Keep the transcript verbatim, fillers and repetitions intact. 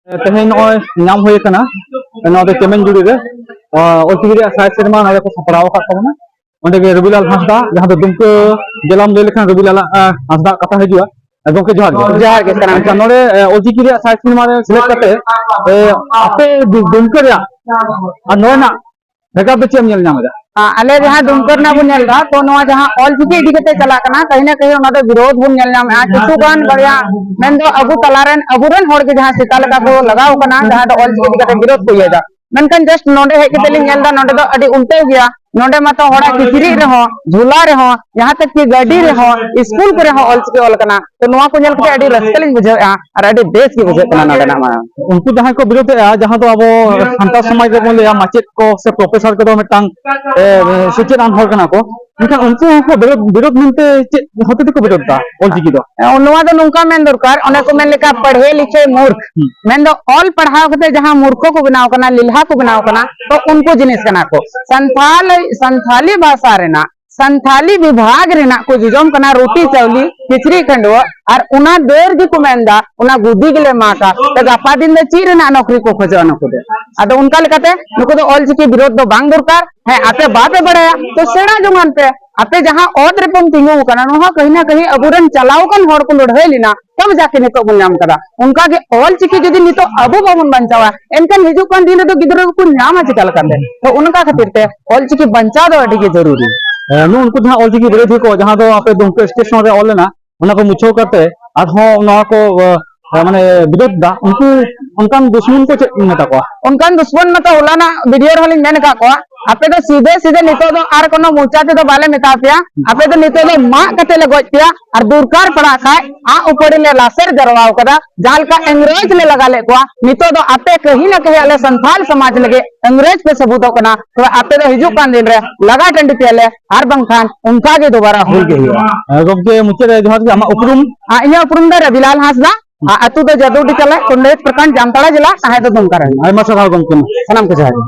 ᱛᱮᱦᱮᱧ ᱱᱚᱜᱼᱚᱭ ᱧᱟᱢ ᱦᱩᱭ ᱟᱠᱟᱱᱟ ᱱᱚᱣᱟ ᱫᱚ ᱪᱮᱢᱮᱧᱡᱩᱲᱤ ᱨᱮ, ᱟᱸ, ᱚᱞᱪᱤᱠᱤ ᱨᱮᱭᱟᱜ ᱥᱟᱭ ᱥᱮᱨᱢᱟ ᱱᱚᱰᱮ ᱠᱚ ᱥᱟᱯᱲᱟᱣ ᱟᱠᱟᱫ ᱛᱟᱵᱚᱱᱟ᱾ ᱚᱸᱰᱮ ᱜᱮ ᱨᱚᱵᱤᱞᱟᱞ ᱦᱟᱸᱥᱫᱟ, ᱡᱟᱦᱟᱸ ᱫᱚ ᱫᱩᱢᱠᱟᱹ ᱡᱮᱞᱟᱢ ᱞᱟᱹᱭ ᱞᱮᱠᱷᱟᱱ ᱨᱚᱵᱤᱞᱟᱞ, ᱟᱸ, ᱦᱟᱸᱥᱫᱟ ᱠᱟᱛᱷᱟ ᱦᱤᱡᱩᱜᱼᱟ᱾ ᱜᱚᱢᱠᱮ ᱡᱚᱦᱟᱨ ᱜᱮ᱾ ᱡᱚᱦᱟᱨ ᱜᱮ, ᱥᱟᱱᱟᱢ ᱟᱪᱪᱷᱟ, ᱱᱚᱰᱮ, ᱮ, ᱚᱞᱪᱤᱠᱤ ᱨᱮᱭᱟᱜ ᱥᱟᱭ ᱥᱮᱨᱢᱟ ᱨᱮ ᱥᱮᱞᱮᱫ ᱠᱟᱛᱮ, ᱮ, ᱟᱯᱮ ᱫᱩ-, ᱫᱩᱢᱠᱟᱹ ᱨᱮᱭᱟᱜ ᱟᱨ ᱱᱚᱰᱮᱱᱟᱜ ᱵᱷᱮᱜᱟᱨ ᱫᱚ ᱪᱮᱫ ᱮᱢ ᱧᱮᱞ ᱧᱟᱢ ᱮᱫᱟ? ᱟᱸ, ᱟᱞᱮ ᱡᱟᱦᱟᱸ ᱫᱩᱢᱠᱟᱹ ᱨᱮᱱᱟᱜ ᱵᱚᱱ ᱧᱮᱞ ᱮᱫᱟ, ᱛᱚ ᱱᱚᱣᱟ ᱡᱟᱦᱟᱸ ᱚᱞ ᱪᱤᱠᱤ ᱤᱫᱤ ᱠᱟᱛᱮ ᱪᱟᱞᱟᱜ ᱠᱟᱱᱟ, ᱠᱟᱹᱦᱤ ᱱᱟ ᱠᱟᱹᱦᱤ ᱚᱱᱟ ᱫᱚ ᱵᱤᱨᱳᱫᱷ ᱵᱚᱱ ᱧᱮᱞ ᱧᱟᱢᱮᱫᱼᱟ᱾ ᱠᱤᱪᱷᱩ ᱜᱟᱱ ᱵᱟᱨᱭᱟ ᱢᱮᱱᱫᱚ ᱟᱵᱚ ᱛᱟᱞᱟᱨᱮᱱ ᱟᱵᱚᱨᱮᱱ ᱦᱚᱲ ᱜᱮ ᱡᱟᱦᱟᱸ ᱥᱮᱛᱟ ᱞᱮᱠᱟ ᱠᱚ ᱞᱟᱜᱟᱣ ᱠᱟᱱᱟ, ᱡᱟᱦᱟᱸ ᱫᱚ ᱚᱞ ᱪᱤᱠᱤ ᱤᱫᱤ ᱠᱟᱛᱮ ᱵᱤᱨᱳᱫᱷ ᱠᱚ ᱤᱭᱟᱹᱭᱮᱫᱟ᱾ ᱢᱮᱱᱠᱷᱟᱱ just ᱱᱚᱰᱮ ᱦᱮᱡ ᱠᱟᱛᱮ ᱞᱤᱧ ᱧᱮᱞ ᱮᱫᱟ, ᱱᱚᱰᱮ ᱫᱚ ᱟᱹᱰᱤ ᱩᱞᱴᱟᱹᱣ ᱜᱮᱭᱟ᱾ ᱱᱚᱰᱮ ᱢᱟᱛᱚ ᱦᱚᱲᱟᱜ ᱠᱤᱪᱨᱤᱡ ᱨᱮᱦᱚᱸ, ᱡᱷᱩᱞᱟ ᱨᱮᱦᱚᱸ, ᱡᱟᱦᱟᱸ ᱛᱟᱠ ᱠᱤ ᱜᱟᱹᱰᱤ ᱨᱮᱦᱚᱸ, ᱥᱠᱩᱞ ᱠᱚᱨᱮ ᱦᱚᱸ ᱚᱞ ᱪᱤᱠᱤ ᱚᱞ ᱠᱟᱱᱟ᱾ ᱛᱚ ᱱᱚᱣᱟ ᱠᱚ ᱧᱮᱞ ᱠᱟᱛᱮ ᱟᱹᱰᱤ ᱨᱟᱹᱥᱠᱟᱹ ᱞᱤᱧ ᱵᱩᱡᱷᱟᱹᱣᱮᱫᱼᱟ ᱟᱨ ᱟᱹᱰᱤ ᱵᱮᱥ ᱜᱮ ᱵᱩᱡᱷᱟᱹᱜ ᱠᱟᱱᱟ ᱱᱚᱰᱮᱱᱟᱜ ᱢᱟ᱾ ᱩᱱᱠᱩ ᱡᱟᱦᱟᱸᱭ ᱠᱚ ᱵᱤᱨᱳᱫᱷᱮᱜᱼᱟ, ᱡᱟᱦᱟᱸ ᱫᱚ ᱟᱵᱚ ᱥᱟᱱᱛᱟᱲ ᱥᱚᱢᱟᱡᱽ ᱨᱮᱵᱚᱱ ᱞᱟᱹᱭᱟ ᱢᱟᱪᱮᱫ ᱠᱚ ᱥᱮ professor ᱠᱚᱫᱚ ᱢᱤᱫᱴᱟᱝ, ᱮ, ᱥᱮᱪᱮᱫ ᱟᱱ ᱦᱚᱲ ᱠᱟᱱᱟ ᱠᱚ, ᱢᱮᱱᱠᱷᱟᱱ ᱩᱱᱠᱩ ᱦᱚᱸᱠᱚ ᱵᱤᱨᱳᱫ, ᱵᱤᱨᱳᱫ ᱢᱮᱱᱛᱮ ᱪᱮᱫ ᱦᱚᱛᱮ ᱛᱮᱠᱚ ᱵᱤᱨᱳᱫ ᱮᱫᱟ ᱚᱞᱪᱤᱠᱤ ᱫᱚ? ᱱᱚᱣᱟ ᱫᱚ ᱱᱚᱝᱠᱟ ᱢᱮᱱ ᱫᱚᱨᱠᱟᱨ, ᱚᱱᱮ ᱠᱚ ᱢᱮᱱ ᱞᱮᱠᱟ, ᱯᱟᱲᱦᱮ ᱞᱤᱠᱷᱮ ᱢᱩᱨᱠᱷ, ᱦᱩᱸ᱾ ᱢᱮᱱᱫᱚ ᱚᱞ ᱯᱟᱲᱦᱟᱣ ᱠᱟᱛᱮ ᱡᱟᱦᱟᱸ ᱢᱩᱨᱠᱷᱚ ᱠᱚ ᱵᱮᱱᱟᱣ ᱠᱟᱱᱟ, ᱞᱮᱞᱦᱟ ᱠᱚ ᱵᱮᱱᱟᱣ ᱠᱟᱱᱟ, ᱛᱚ ᱩᱱᱠᱩ ᱡᱤᱱᱤᱥ ᱠᱟᱱᱟ ᱠᱚ᱾ ᱥᱟᱱᱛᱷᱟᱞ, ᱥᱟᱱᱛᱷᱟᱞᱤ ᱵᱷᱟᱥᱟ ᱨᱮᱱᱟᱜ, ᱥᱟᱱᱛᱷᱟᱞᱤ ᱵᱤᱵᱷᱟᱜᱽ ᱨᱮᱱᱟᱜ ᱠᱚ ᱡᱚᱡᱚᱢ ᱠᱟᱱᱟ ᱨᱩᱴᱤ ᱪᱟᱣᱞᱤ, ᱠᱤᱪᱨᱤᱡ ᱠᱷᱟᱹᱰᱣᱟᱹ, ᱟᱨ ᱚᱱᱟ ᱫᱟᱹᱨ ᱜᱮᱠᱚ ᱢᱮᱱᱫᱟ, ᱚᱱᱟ ᱜᱩᱫᱤ ᱜᱮᱞᱮ ᱢᱟᱜᱟ᱾ ᱛᱚ ᱜᱟᱯᱟ ᱫᱤᱱ ᱫᱚ ᱪᱮᱫ ᱨᱮᱱᱟᱜ ᱱᱚᱠᱨᱤ ᱠᱚ ᱠᱷᱚᱡᱚᱜᱼᱟ ᱱᱩᱠᱩ ᱫᱚ? ᱟᱫᱚ ᱚᱱᱠᱟ ᱞᱮᱠᱟᱛᱮ ᱱᱩᱠᱩ ᱫᱚ ᱚᱞᱪᱤᱠᱤ ᱵᱤᱨᱳᱫᱷ ᱫᱚ ᱵᱟᱝ ᱫᱚᱨᱠᱟᱨ᱾ ᱦᱮᱸ, ᱟᱯᱮ ᱵᱟᱯᱮ ᱵᱟᱲᱟᱭᱟ, ᱛᱚ ᱥᱮᱬᱟ ᱡᱚᱝᱟᱱ ᱯᱮ᱾ ᱟᱯᱮ ᱡᱟᱦᱟᱸ ᱚᱛ ᱨᱮᱯᱮ ᱛᱤᱸᱜᱩ ᱟᱠᱟᱱᱟ, ᱱᱚᱣᱟ ᱦᱚᱸ ᱠᱟᱹᱦᱤ ᱱᱟ ᱠᱟᱹᱦᱤ ᱟᱵᱚᱨᱮᱱ ᱪᱟᱞᱟᱣ ᱟᱠᱟᱱ ᱦᱚᱲ ᱠᱚ ᱞᱟᱹᱲᱦᱟᱹᱭ ᱞᱮᱱᱟ, ᱛᱚᱵᱮ ᱡᱟᱠᱮ ᱱᱤᱛᱚᱜ ᱵᱚᱱ ᱧᱟᱢ ᱠᱟᱫᱟ᱾ ᱚᱱᱠᱟ ᱜᱮ ᱚᱞ ᱪᱤᱠᱤ ᱡᱩᱫᱤ ᱱᱤᱛᱚᱜ ᱟᱵᱚ ᱵᱟᱵᱚᱱ ᱵᱟᱧᱪᱟᱣᱟ, ᱮᱱᱠᱷᱟᱱ ᱦᱤᱡᱩᱜ ᱠᱟᱱ ᱫᱤᱱ ᱨᱮᱫᱚ ᱜᱤᱫᱽᱨᱟᱹ ᱠᱚᱠᱚ ᱧᱟᱢᱟ ᱪᱤᱠᱟ ᱞᱮᱠᱟᱛᱮ? ᱛᱚ, ᱚᱱᱠᱟ ᱠᱷᱟᱹᱛᱤᱨ ᱛᱮ ᱚᱞ ᱪᱤᱠᱤ ᱵᱟᱧᱪᱟᱣ ᱫᱚ ᱟᱹᱰᱤ ᱜᱮ ᱡᱟᱹᱨᱩᱨᱤ᱾ ᱦᱮᱸ, ᱱᱩᱜᱼᱩ ᱱᱩᱠᱩ ᱡᱟᱦᱟᱸ ᱚᱞ ᱪᱤᱠᱤ ᱵᱤᱨᱳᱫᱷᱤ ᱠᱚ, ᱡᱟᱦᱟᱸ ᱫᱚ ᱟᱯᱮ ᱫᱩᱢᱠᱟᱹ ᱥᱴᱮᱥᱚᱱ ᱨᱮ ᱚᱞ ᱞᱮᱱᱟ, ᱚᱱᱟ ᱠᱚ ᱢᱩᱪᱷᱟᱹᱣ ᱠᱟᱛᱮ ᱟᱨᱦᱚᱸ ᱱᱚᱣᱟ ᱠᱚ, ᱮ, ᱢᱟᱱᱮ ᱵᱤᱨᱳᱫᱷ ᱫᱟ, ᱩᱱᱠᱩ ᱚᱱᱠᱟᱱ ᱫᱩᱥᱢᱚᱱ ᱠᱚ ᱪᱮᱫ ᱮᱢ ᱢᱮᱛᱟ ᱠᱚᱣᱟ? ᱚᱱᱠᱟᱱ ᱫᱩᱥᱢᱚᱱ ᱢᱟᱛᱚ ᱦᱚᱞᱟᱱᱟᱜ ᱵᱷᱤᱰᱤᱭᱳ ᱨᱮᱦᱚᱸ ᱞᱤᱧ ᱢᱮᱱ ᱟᱠᱟᱫ ᱠᱚᱣᱟ, ᱟᱯᱮ ᱫᱚ ᱥᱤᱫᱷᱟᱹ ᱥᱤᱫᱷᱟᱹ ᱱᱤᱛᱚᱜ ᱫᱚ ᱟᱨ ᱠᱳᱱᱳ ᱢᱚᱪᱟ ᱛᱮᱫᱚ ᱵᱟᱞᱮ ᱢᱮᱛᱟ ᱯᱮᱭᱟ, ᱟᱯᱮ ᱫᱚ ᱱᱤᱛᱚᱜ ᱫᱚ ᱢᱟᱜ ᱠᱟᱛᱮ ᱞᱮ ᱜᱚᱡ ᱯᱮᱭᱟ, ᱟᱨ ᱫᱚᱨᱠᱟᱨ ᱯᱟᱲᱟᱜ ᱠᱷᱟᱡ ᱟᱜ ᱩᱯᱟᱹᱲᱤ ᱞᱮ ᱞᱟᱥᱮᱨ ᱡᱟᱨᱣᱟ ᱟᱠᱟᱫᱟ, ᱡᱟᱦᱟᱸ ᱞᱮᱠᱟ ᱤᱝᱨᱮᱡᱽ ᱞᱮ ᱞᱟᱜᱟ ᱞᱮᱫ ᱠᱚᱣᱟ, ᱱᱤᱛᱚᱜ ᱫᱚ ᱟᱯᱮ ᱠᱟᱹᱦᱤ ᱱᱟ ᱠᱟᱹᱦᱤ ᱟᱞᱮ ᱥᱟᱱᱛᱷᱟᱞ ᱥᱚᱢᱟᱡᱽ ᱞᱟᱹᱜᱤᱫ ᱤᱝᱨᱮᱡᱽ ᱯᱮ ᱥᱟᱹᱵᱩᱛᱚᱜ ᱠᱟᱱᱟ᱾ ᱛᱚᱵᱮ ᱟᱯᱮ ᱫᱚ ᱦᱤᱡᱩᱜ ᱠᱟᱱ ᱫᱤᱱ ᱨᱮ ᱞᱟᱜᱟ ᱴᱟᱺᱰᱤ ᱯᱮᱭᱟ ᱞᱮ, ᱟᱨ ᱵᱟᱝᱠᱷᱟᱱ ᱚᱱᱠᱟ ᱜᱮ ᱫᱚᱵᱟᱨᱟ ᱦᱩᱭ ᱜᱮ ᱦᱩᱭᱩᱜᱼᱟ᱾ ᱦᱮᱸ, ᱜᱚᱢᱠᱮ, ᱢᱩᱪᱟᱹᱫ ᱨᱮ ᱡᱚᱦᱟᱨ ᱜᱮ, ᱟᱢᱟᱜ ᱩᱯᱨᱩᱢ? ᱟᱨ ᱤᱧᱟᱹᱜ ᱩᱯᱨᱩᱢ ᱫᱚ ᱨᱟᱵᱤᱞᱟᱞ ᱦᱟᱸᱥᱫᱟ, ᱟᱨ ᱟᱹᱛᱩ ᱫᱚ ᱡᱟᱫᱩᱰᱤ ᱠᱟᱞᱟ, ᱠᱚᱱᱰᱟᱭᱮᱛ ᱯᱨᱚᱠᱷᱚᱸᱰ, ᱡᱟᱢᱛᱟᱲᱟ ᱡᱮᱞᱟ, ᱛᱟᱦᱮᱸ ᱫᱚ ᱫᱩᱢᱠᱟ ᱨᱮ᱾ ᱟᱭᱢᱟ ᱥᱟᱨᱦᱟᱣ ᱜᱚᱢᱠᱮ᱾ ᱥᱟᱱᱟᱢ ᱠᱚ ᱡᱚᱦᱟᱨ ᱜᱮ᱾